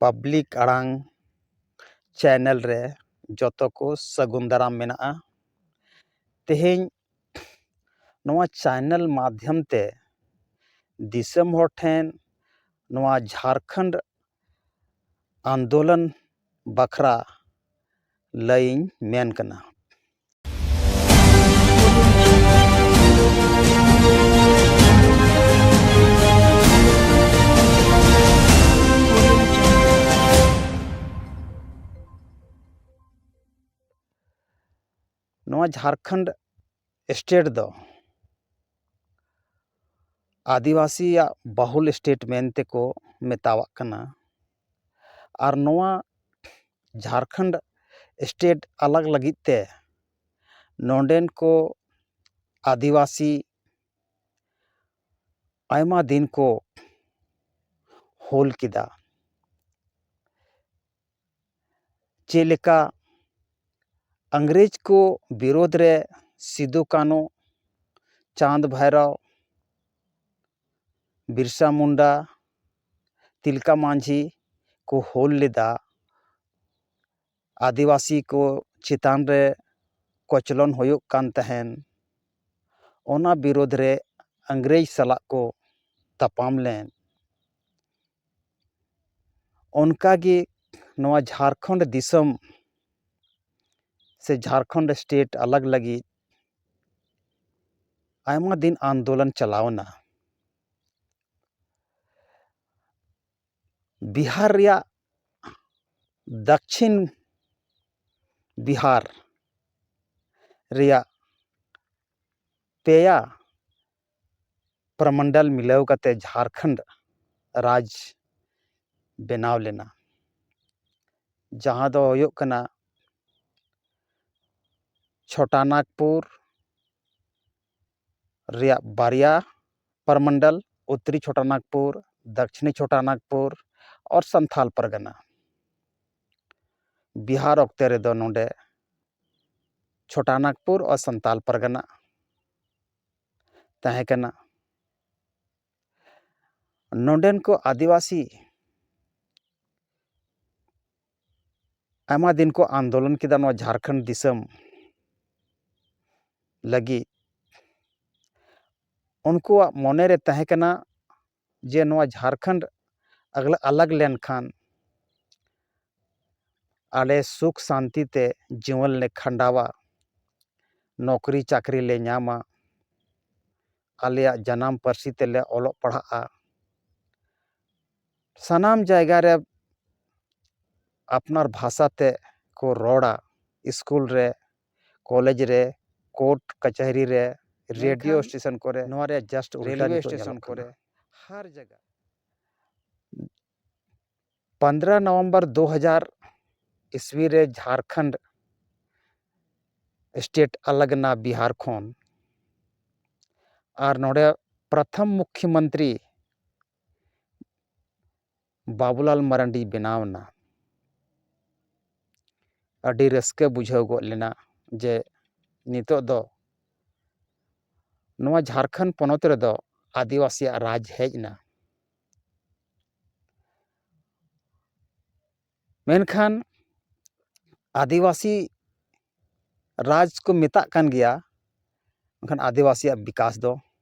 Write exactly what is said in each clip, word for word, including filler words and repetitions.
Public ᱟᱲᱟᱝ channel ᱨᱮ ᱡᱚᱛᱚ ᱠᱚ ᱥᱟᱹᱜᱩᱱ ᱫᱟᱨᱟᱢ ᱢᱮᱱᱟᱜᱼᱟ᱾ ᱛᱮᱦᱮᱧ ᱱᱚᱣᱟ ᱪᱮᱱᱮᱞ ᱢᱟᱫᱽᱫᱷᱚᱢ ᱛᱮ ᱫᱤᱥᱚᱢ ᱦᱚᱲ ᱴᱷᱮᱱ ᱱᱚᱣᱟ ᱡᱷᱟᱲᱠᱷᱚᱸᱰ ᱟᱱᱫᱳᱞᱚᱱ ᱵᱟᱠᱷᱨᱟ ᱞᱟᱹᱭᱤᱧ ᱢᱮᱱ ᱠᱟᱱᱟ᱾ ᱱᱚᱣᱟ ᱡᱷᱟᱲᱠᱷᱚᱸᱰ ᱥᱴᱮᱴ ᱫᱚ ᱟᱹᱫᱤᱵᱟᱹᱥᱤᱭᱟᱜ ᱵᱟᱦᱩᱞ ᱥᱴᱮᱴ ᱢᱮᱱ ᱛᱮᱠᱚ ᱢᱮᱛᱟᱣᱟᱜ ᱠᱟᱱᱟ᱾ ᱟᱨ ᱱᱚᱣᱟ ᱡᱷᱟᱲᱠᱷᱚᱸᱰ ᱥᱴᱮᱴ ᱟᱞᱟᱜᱽ ᱞᱟᱹᱜᱤᱫ ᱛᱮ ᱱᱚᱰᱮᱱ ᱠᱚ ᱟᱹᱫᱤᱵᱟᱹᱥᱤ ᱟᱭᱢᱟ ᱫᱤᱱ ᱠᱚ ᱦᱩᱞ ᱠᱮᱫᱟ᱾ ᱪᱮᱫ ᱞᱮᱠᱟ ᱤᱝᱨᱮᱡᱽ ᱠᱚ ᱵᱤᱨᱳᱫᱷ ᱨᱮ ᱥᱤᱫᱩ ᱠᱟᱹᱱᱩ, ᱪᱟᱸᱫᱽ ᱵᱷᱟᱭᱨᱚ, ᱵᱤᱨᱥᱟ ᱢᱩᱱᱰᱟ, ᱛᱤᱞᱠᱟ ᱢᱟᱹᱡᱷᱤ ᱠᱚ ᱦᱩᱞ ᱞᱮᱫᱟ, ᱟᱹᱫᱤᱵᱟᱹᱥᱤ ᱠᱚ ᱪᱮᱛᱟᱱ ᱨᱮ ᱠᱚᱪᱞᱚᱱ ᱦᱩᱭᱩᱜ ᱠᱟᱱ ᱛᱟᱦᱮᱱ, ᱚᱱᱟ ᱵᱤᱨᱳᱫᱷ ᱨᱮ ᱤᱝᱨᱮᱡᱽ ᱥᱟᱞᱟᱜ ᱠᱚ ᱛᱟᱯᱟᱢ ᱞᱮᱱ᱾ ᱚᱱᱠᱟᱜᱮ ᱱᱚᱣᱟ ᱡᱷᱟᱲᱠᱷᱚᱸᱰ ᱫᱤᱥᱚᱢ ᱥᱮ ᱡᱷᱟᱲᱠᱷᱚᱸᱰ ᱥᱴᱮᱴ ᱟᱞᱟᱜᱽ ᱞᱟᱹᱜᱤᱫ ᱟᱭᱢᱟ ᱫᱤᱱ ᱟᱱᱫᱳᱞᱚᱱ ᱪᱟᱞᱟᱣ ᱮᱱᱟ᱾ ᱵᱤᱦᱟᱨ ᱨᱮᱭᱟᱜ ᱫᱟᱠᱪᱷᱤᱱ ᱵᱤᱦᱟᱨ ᱨᱮᱭᱟᱜ ᱯᱮᱭᱟ ᱯᱨᱚᱢᱚᱱᱰᱚᱞ ᱢᱤᱞᱟᱹᱣ ᱠᱟᱛᱮ ᱡᱷᱟᱲᱠᱷᱚᱸᱰ ᱨᱟᱡᱽ ᱵᱮᱱᱟᱣ ᱞᱮᱱᱟ, ᱡᱟᱦᱟᱸ ᱫᱚ ᱦᱩᱭᱩᱜ ᱠᱟᱱᱟ ᱪᱷᱳᱴᱟ ᱱᱟᱜᱽᱯᱩᱨ ᱨᱮᱭᱟᱜ ᱵᱟᱨᱭᱟ ᱯᱨᱚᱢᱚᱱᱰᱚᱞ, ᱩᱛᱛᱚᱨᱤ ᱪᱷᱳᱴᱟ ᱱᱟᱜᱽᱯᱩᱨ, ᱫᱟᱠᱪᱷᱤᱱᱤ ᱪᱷᱳᱴᱟ ᱱᱟᱜᱽᱯᱩᱨ ᱟᱨ ᱥᱟᱱᱛᱷᱟᱞ ᱯᱟᱨᱜᱟᱱᱟ᱾ ᱵᱤᱦᱟᱨ ᱚᱠᱛᱮ ᱨᱮᱫᱚ ᱱᱚᱰᱮ ᱪᱷᱳᱴᱟ ᱱᱟᱜᱽᱯᱩᱨ ᱟᱨ ᱥᱟᱱᱛᱟᱞ ᱯᱟᱨᱜᱟᱱᱟ ᱛᱟᱦᱮᱸ ᱠᱟᱱᱟ᱾ ᱱᱚᱰᱮᱱ ᱠᱚ ᱟᱹᱫᱤᱵᱟᱹᱥᱤ ᱟᱭᱢᱟ ᱫᱤᱱ ᱠᱚ ᱟᱱᱫᱳᱞᱚᱱ ᱠᱮᱫᱟ ᱱᱚᱣᱟ ᱡᱷᱟᱲᱠᱷᱚᱸᱰ ᱫᱤᱥᱚᱢ ᱞᱟᱹᱜᱤᱫ᱾ ᱩᱱᱠᱩᱣᱟᱜ ᱢᱚᱱᱮ ᱨᱮ ᱛᱟᱦᱮᱸ ᱠᱟᱱᱟ ᱡᱮ ᱱᱚᱣᱟ ᱡᱷᱟᱲᱠᱷᱚᱸᱰ ᱟᱜᱞᱟ-, ᱟᱞᱟᱜᱽ ᱞᱮᱱᱠᱷᱟᱱ ᱟᱞᱮ ᱥᱩᱠ ᱥᱟᱱᱛᱤ ᱛᱮ ᱡᱤᱭᱚᱱ ᱞᱮ ᱠᱷᱟᱸᱰᱟᱣᱟ, ᱱᱚᱠᱨᱤ ᱪᱟᱹᱠᱨᱤ ᱞᱮ ᱧᱟᱢᱟ, ᱟᱞᱮᱭᱟᱜ ᱡᱟᱱᱟᱢ ᱯᱟᱹᱨᱥᱤ ᱛᱮᱞᱮ ᱚᱞᱚᱜ ᱯᱟᱲᱦᱟᱜᱼᱟ, ᱥᱟᱱᱟᱢ ᱡᱟᱭᱜᱟ ᱨᱮ ᱟᱯᱱᱟᱨ ᱵᱷᱟᱥᱟ ᱛᱮ ᱠᱚ ᱨᱚᱲᱟ, ᱥᱠᱩᱞ ᱨᱮ, ᱠᱚᱞᱮᱡᱽ ᱨᱮ, ᱠᱳᱨᱴ ᱠᱟᱪᱷᱟᱹᱨᱤ ᱨᱮ, ᱨᱮᱰᱤᱭᱳ ᱢᱮᱱᱠᱷᱟᱱ ᱥᱴᱮᱥᱚᱱ ᱠᱚᱨᱮ, ᱱᱚᱣᱟ ᱨᱮᱭᱟᱜ just ᱩᱞᱴᱟ ᱨᱮᱞᱣᱮ ᱱᱤᱛᱚᱜ ᱥᱴᱮᱥᱚᱱ ᱧᱮᱞᱚᱜ ᱠᱚᱨᱮ, ᱠᱟᱱᱟ᱾ ᱦᱟᱨ ᱡᱟᱭᱜᱟ᱾ ᱯᱚᱱᱫᱽᱨᱚ ᱱᱚᱵᱷᱮᱢᱵᱚᱨ ᱫᱩ ᱦᱟᱡᱟᱨ ᱤᱥᱣᱤ ᱨᱮ ᱡᱷᱟᱲᱠᱷᱚᱸᱰ ᱥᱴᱮᱴ ᱟᱞᱟᱜᱽ ᱮᱱᱟ ᱵᱤᱦᱟᱨ ᱠᱷᱚᱱ, ᱟᱨ ᱱᱚᱰᱮ ᱯᱨᱚᱛᱷᱚᱢ ᱢᱩᱠᱷᱭᱚᱢᱚᱱᱛᱨᱤ ᱵᱟᱵᱩᱞᱟᱞ ᱢᱟᱨᱟᱱᱰᱤ ᱵᱮᱱᱟᱣ ᱮᱱᱟ᱾ ᱟᱹᱰᱤ ᱨᱟᱹᱥᱠᱟᱹ ᱵᱩᱡᱷᱟᱹᱣ ᱜᱚᱫ ᱞᱮᱱᱟ ᱡᱮ ᱱᱤᱛᱚᱜ ᱫᱚ ᱱᱚᱣᱟ ᱡᱷᱟᱲᱠᱷᱚᱸᱰ ᱯᱚᱱᱚᱛ ᱨᱮᱫᱚ ᱟᱹᱫᱤᱵᱟᱹᱥᱤᱭᱟᱜ ᱨᱟᱡᱽ ᱦᱮᱡ ᱮᱱᱟ᱾ ᱢᱮᱱᱠᱷᱟᱱ ᱟᱹᱫᱤᱵᱟᱹᱥᱤ ᱨᱟᱡᱽ ᱠᱚ ᱢᱮᱛᱟᱜ ᱠᱟᱱ ᱜᱮᱭᱟ, ᱢᱮᱱᱠᱷᱟᱱ ᱟᱹᱫᱤᱵᱟᱹᱥᱤᱭᱟᱜ ᱵᱤᱠᱟᱥ ᱫᱚ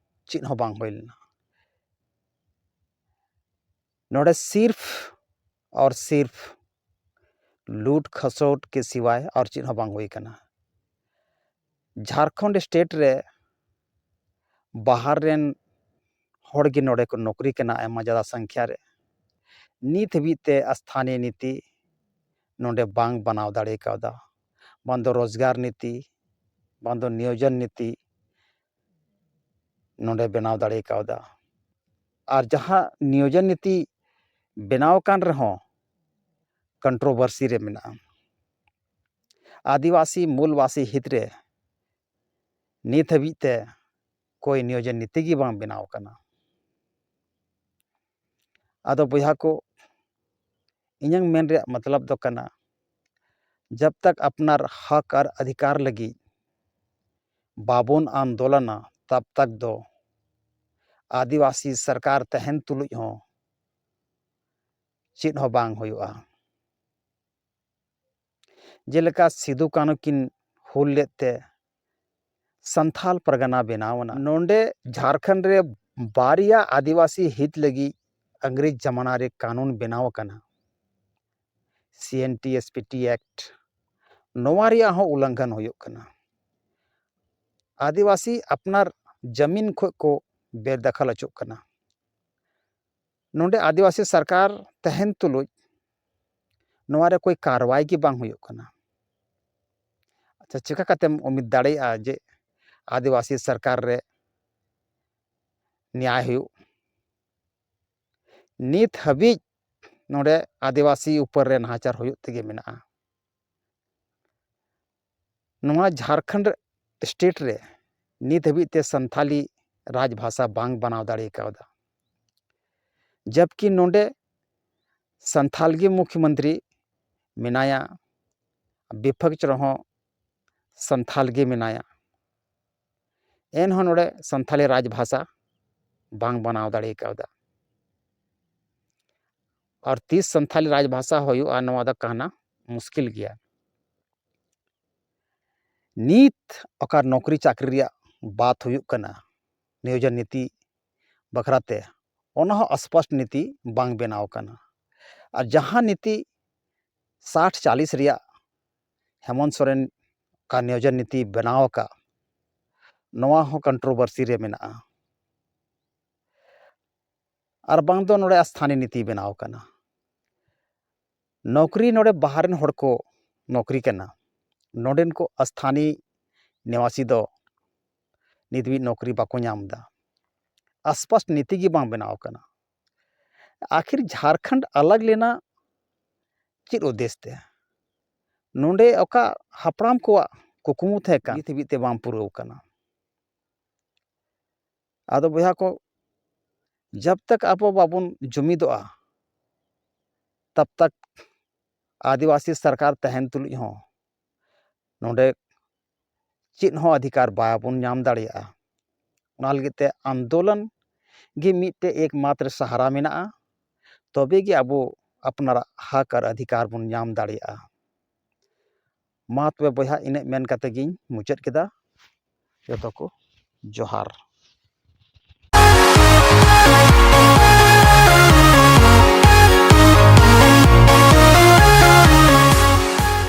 ᱪᱮᱫ ᱦᱚᱸ ᱵᱟᱝ ᱦᱩᱭ ᱞᱮᱱᱟ᱾ ᱱᱚᱰᱮ ᱥᱤᱨᱯᱷ ᱟᱨ ᱥᱤᱨᱯᱷ ᱞᱩᱴ ᱠᱷᱚᱥᱚᱴ ᱠᱮ ᱥᱤᱣᱟᱭ ᱟᱨ ᱪᱮᱫ ᱦᱚᱸ ᱵᱟᱝ ᱦᱩᱭ ᱠᱟᱱᱟ᱾ ᱡᱷᱟᱲᱠᱷᱚᱸᱰ ᱥᱴᱮᱴ ᱨᱮ ᱵᱟᱦᱟᱨ ᱨᱮᱱ ᱦᱚᱲ ᱜᱮ ᱱᱚᱰᱮ ᱠᱚ ᱱᱚᱠᱨᱤ ᱠᱟᱱᱟ ᱟᱭᱢᱟ ᱡᱟᱫᱟ ᱥᱚᱝᱠᱷᱭᱟ ᱨᱮ᱾ ᱱᱤᱛ ᱦᱟᱹᱵᱤᱡ ᱛᱮ ᱥᱛᱷᱟᱱᱤᱭᱚ ᱱᱤᱛᱤ ᱱᱚᱰᱮ ᱵᱟᱝ ᱵᱟᱱᱟᱣ ᱫᱟᱲᱮ ᱠᱟᱣᱫᱟ, ᱵᱟᱝ ᱫᱚ ᱨᱳᱡᱽᱜᱟᱨ ᱱᱤᱛᱤ, ᱵᱟᱝ ᱫᱚ ᱱᱤᱭᱳᱡᱚᱱ ᱱᱤᱛᱤ ᱱᱚᱰᱮ ᱵᱮᱱᱟᱣ ᱫᱟᱲᱮ ᱠᱟᱣᱫᱟ᱾ ᱟᱨ ᱡᱟᱦᱟᱸ ᱱᱤᱭᱳᱡᱚᱱ ᱱᱤᱛᱤ ᱵᱮᱱᱟᱣ ᱟᱠᱟᱱ ᱨᱮᱦᱚᱸ ᱠᱚᱱᱴᱨᱳᱵᱷᱟᱨᱥᱤ ᱨᱮ ᱢᱮᱱᱟᱜᱼᱟ᱾ ᱟᱹᱫᱤᱵᱟᱹᱥᱤ ᱢᱩᱞᱵᱟᱥᱤ ᱦᱤᱛ ᱨᱮ ᱱᱤᱛ ᱦᱟᱹᱵᱤᱡ ᱛᱮ ᱠᱳᱭ ᱱᱤᱭᱳᱡᱚᱱ ᱱᱤᱛᱤ ᱜᱮ ᱵᱟᱝ ᱵᱮᱱᱟᱣ ᱟᱠᱟᱱᱟ᱾ ᱟᱫᱚ ᱵᱚᱭᱦᱟ ᱠᱚ, ᱤᱧᱟᱹᱝ ᱢᱮᱱ ᱨᱮᱭᱟᱜ ᱢᱚᱛᱞᱚᱵ ᱫᱚ ᱠᱟᱱᱟ, ᱡᱟᱵ ᱛᱟᱠ ᱟᱯᱱᱟᱨ ᱦᱚᱠ ᱟᱨ ᱚᱫᱷᱤᱠᱟᱨ ᱞᱟᱹᱜᱤᱫ ᱵᱟᱵᱚᱱ ᱟᱱᱫᱳᱞᱚᱱᱟ, ᱛᱟᱵ ᱛᱟᱠ ᱫᱚ ᱟᱹᱫᱤᱵᱟᱹᱥᱤ ᱥᱚᱨᱠᱟᱨ ᱛᱟᱦᱮᱱ ᱛᱩᱞᱩᱡ ᱦᱚᱸ ᱪᱮᱫ ᱦᱚᱸ ᱵᱟᱝ ᱦᱩᱭᱩᱜᱼᱟ᱾ ᱡᱮᱞᱮᱠᱟ ᱥᱤᱫᱩ ᱠᱟᱹᱱᱦᱩ ᱠᱤᱱ ᱦᱩᱞ ᱞᱮᱫ ᱛᱮ ᱥᱟᱱᱛᱷᱟᱞ ᱯᱟᱨᱜᱟᱱᱟ ᱵᱮᱱᱟᱣ ᱮᱱᱟ᱾ ᱱᱚᱰᱮ ᱡᱷᱟᱲᱠᱷᱚᱸᱰ ᱨᱮ ᱵᱟᱨᱭᱟ ᱟᱹᱫᱤᱵᱟᱹᱥᱤ ᱦᱤᱛ ᱞᱟᱹᱜᱤᱫ ᱤᱝᱨᱮᱡᱽ ᱡᱟᱢᱟᱱᱟ ᱨᱮ ᱠᱟᱹᱱᱩᱱ ᱵᱮᱱᱟᱣ ᱟᱠᱟᱱᱟ, C N T S P T act. ᱱᱚᱣᱟ ᱨᱮᱭᱟᱜ ᱦᱚᱸ ᱩᱞᱞᱚᱝᱜᱷᱚᱱ ᱦᱩᱭᱩᱜ ᱠᱟᱱᱟ᱾ ᱟᱹᱫᱤᱵᱟᱹᱥᱤ ᱟᱯᱱᱟᱨ ᱡᱟᱹᱢᱤᱱ ᱠᱷᱚᱱ ᱠᱚ ᱵᱮᱫᱟᱠᱷᱟᱞ ᱦᱚᱪᱚᱜ ᱠᱟᱱᱟ᱾ ᱱᱚᱰᱮ ᱟᱹᱫᱤᱵᱟᱹᱥᱤ ᱥᱚᱨᱠᱟᱨ ᱛᱟᱦᱮᱱ ᱛᱩᱞᱩᱡ ᱱᱚᱣᱟ ᱨᱮ ᱠᱳᱭ ᱠᱟᱨᱣᱟᱭ ᱜᱮ ᱵᱟᱝ ᱦᱩᱭᱩᱜ ᱠᱟᱱᱟ᱾ ᱟᱪᱪᱷᱟ, ᱪᱤᱠᱟ ᱠᱟᱛᱮᱢ ᱩᱢᱤᱫ ᱫᱟᱲᱮᱭᱟᱜᱼᱟ ᱡᱮ ᱟᱹᱫᱤᱵᱟᱹᱥᱤ ᱥᱚᱨᱠᱟᱨ ᱨᱮ ᱱᱮᱭᱟᱭ ᱦᱩᱭᱩᱜ? ᱱᱤᱛ ᱦᱟᱹᱵᱤᱡ ᱱᱚᱰᱮ ᱟᱹᱫᱤᱵᱟᱹᱥᱤ ᱩᱯᱚᱨ ᱨᱮ ᱱᱟᱦᱟᱪᱟᱨ ᱦᱩᱭᱩᱜ ᱛᱮᱜᱮ ᱢᱮᱱᱟᱜᱼᱟ᱾ ᱱᱚᱣᱟ ᱡᱷᱟᱲᱠᱷᱚᱸᱰ ᱥᱴᱮᱴ ᱨᱮ ᱱᱤᱛ ᱦᱟᱹᱵᱤᱡ ᱛᱮ ᱥᱟᱱᱛᱷᱟᱞᱤ ᱨᱟᱡᱽ ᱵᱷᱟᱥᱟ ᱵᱟᱝ ᱵᱮᱱᱟᱣ ᱫᱟᱲᱮ ᱠᱟᱣᱫᱟ, ᱡᱟᱵᱠᱤ ᱱᱚᱰᱮ ᱥᱟᱱᱛᱷᱟᱞ ᱜᱮ ᱢᱩᱠᱷᱭᱚᱢᱚᱱᱛᱨᱤ ᱢᱮᱱᱟᱭᱟ, ᱵᱤᱯᱚᱠᱷ ᱨᱮᱦᱚᱸ ᱥᱟᱱᱛᱷᱟᱞ ᱜᱮ ᱢᱮᱱᱟᱭᱟ᱾ ᱮᱱᱦᱚᱸ ᱱᱚᱰᱮ ᱥᱟᱱᱛᱷᱟᱞᱤ ᱨᱟᱡᱽ ᱵᱷᱟᱥᱟ ᱵᱟᱝ ᱵᱮᱱᱟᱣ ᱫᱟᱲᱮ ᱠᱟᱣᱫᱟ᱾ ᱟᱨ ᱛᱤᱥ ᱥᱟᱱᱛᱷᱟᱞᱤ ᱨᱟᱡᱽ ᱵᱷᱟᱥᱟ ᱦᱩᱭᱩᱜᱼᱟ, ᱱᱚᱣᱟ ᱫᱚ ᱠᱟᱦᱱᱟ ᱢᱩᱥᱠᱤᱞ ᱜᱮᱭᱟ᱾ ᱱᱤᱛ ᱚᱠᱟ ᱱᱚᱠᱨᱤ ᱪᱟᱹᱠᱨᱤ ᱨᱮᱭᱟᱜ ᱵᱟᱛ ᱦᱩᱭᱩᱜ ᱠᱟᱱᱟ, ᱱᱤᱭᱳᱡᱚᱱ ᱱᱤᱛᱤ ᱵᱟᱠᱷᱨᱟ ᱛᱮ, ᱚᱱᱟ ᱦᱚᱸ ᱥᱯᱚᱥᱴ ᱱᱤᱛᱤ ᱵᱟᱝ ᱵᱮᱱᱟᱣ ᱟᱠᱟᱱᱟ᱾ ᱟᱨ ᱡᱟᱦᱟᱸ ᱱᱤᱛᱤ ᱥᱟᱴ ᱪᱟᱞᱤᱥ ᱨᱮᱭᱟᱜ ᱦᱮᱢᱚᱱᱛ ᱥᱚᱨᱮᱱ ᱚᱠᱟ ᱱᱤᱭᱳᱡᱚᱱ ᱱᱤᱛᱤ ᱵᱮᱱᱟᱣ ᱟᱠᱟᱫ, ᱱᱚᱣᱟ ᱦᱚᱸ ᱠᱚᱱᱴᱨᱳᱵᱷᱟᱨᱥᱤ ᱨᱮ ᱢᱮᱱᱟᱜᱼᱟ᱾ ᱟᱨ ᱵᱟᱝ ᱫᱚ ᱱᱚᱰᱮ ᱥᱛᱷᱟᱱᱤ ᱱᱤᱛᱤ ᱵᱮᱱᱟᱣ ᱟᱠᱟᱱᱟ᱾ ᱱᱚᱠᱨᱤ ᱱᱚᱰᱮ ᱵᱟᱦᱨᱮ ᱨᱮᱱ ᱦᱚᱲ ᱠᱚ ᱱᱚᱠᱨᱤ ᱠᱟᱱᱟ, ᱱᱚᱰᱮᱱ ᱠᱚ ᱥᱛᱷᱟᱱᱤ ᱱᱤᱣᱟᱥᱤ ᱫᱚ ᱱᱤᱛ ᱦᱟᱹᱵᱤᱡ ᱱᱚᱠᱨᱤ ᱵᱟᱠᱚ ᱧᱟᱢ ᱮᱫᱟ᱾ ᱥᱯᱚᱥᱴ ᱱᱤᱛᱤ ᱜᱮ ᱵᱟᱝ ᱵᱮᱱᱟᱣ ᱟᱠᱟᱱᱟ᱾ ᱟᱠᱷᱤᱨ ᱡᱷᱟᱲᱠᱷᱚᱸᱰ ᱟᱞᱟᱜᱽ ᱞᱮᱱᱟ ᱪᱮᱫ ᱩᱫᱽᱫᱮᱥ ᱛᱮ? ᱱᱚᱰᱮ ᱚᱠᱟ ᱦᱟᱯᱲᱟᱢ ᱠᱚᱣᱟᱜ ᱠᱩᱠᱢᱩ ᱛᱟᱦᱮᱸ ᱠᱟᱱ, ᱱᱤᱛ ᱦᱟᱹᱵᱤᱡ ᱛᱮ ᱵᱟᱝ ᱯᱩᱨᱟᱹᱣ ᱟᱠᱟᱱᱟ᱾ ᱟᱫᱚ ᱵᱚᱭᱦᱟ ᱠᱚ, ᱡᱟᱵ ᱛᱟᱠ ᱟᱵᱚ ᱵᱟᱵᱚᱱ ᱡᱩᱢᱤᱫᱚᱜᱼᱟ, ᱛᱟᱵ ᱛᱟᱠ ᱟᱹᱫᱤᱵᱟᱹᱥᱤ ᱥᱚᱨᱠᱟᱨ ᱛᱟᱦᱮᱱ ᱛᱩᱞᱩᱡ ᱦᱚᱸ ᱱᱚᱰᱮ ᱪᱮᱫ ᱦᱚᱸ ᱚᱫᱷᱤᱠᱟᱨ ᱵᱟᱵᱚᱱ ᱧᱟᱢ ᱫᱟᱲᱮᱭᱟᱜᱼᱟ᱾ ᱚᱱᱟ ᱞᱟᱹᱜᱤᱫ ᱛᱮ ᱟᱱᱫᱳᱞᱚᱱ ᱜᱮ ᱢᱤᱫᱴᱮᱡ ᱮᱠᱢᱟᱛᱨᱚ ᱥᱟᱦᱟᱨᱟ ᱢᱮᱱᱟᱜᱼᱟ, ᱛᱚᱵᱮ ᱜᱮ ᱟᱵᱚ ᱟᱯᱱᱟᱨᱟᱜ ᱦᱚᱠ ᱟᱨ ᱚᱫᱷᱤᱠᱟᱨ ᱵᱚᱱ ᱧᱟᱢ ᱫᱟᱲᱮᱭᱟᱜᱼᱟ᱾ ᱢᱟ ᱛᱚᱵᱮ ᱵᱚᱭᱦᱟ, ᱤᱱᱟᱹᱜ ᱢᱮᱱ ᱠᱟᱛᱮ ᱜᱤᱧ ᱢᱩᱪᱟᱹᱫ ᱠᱮᱫᱟ᱾ ᱡᱚᱛᱚ ᱠᱚ ᱡᱚᱦᱟᱨ᱾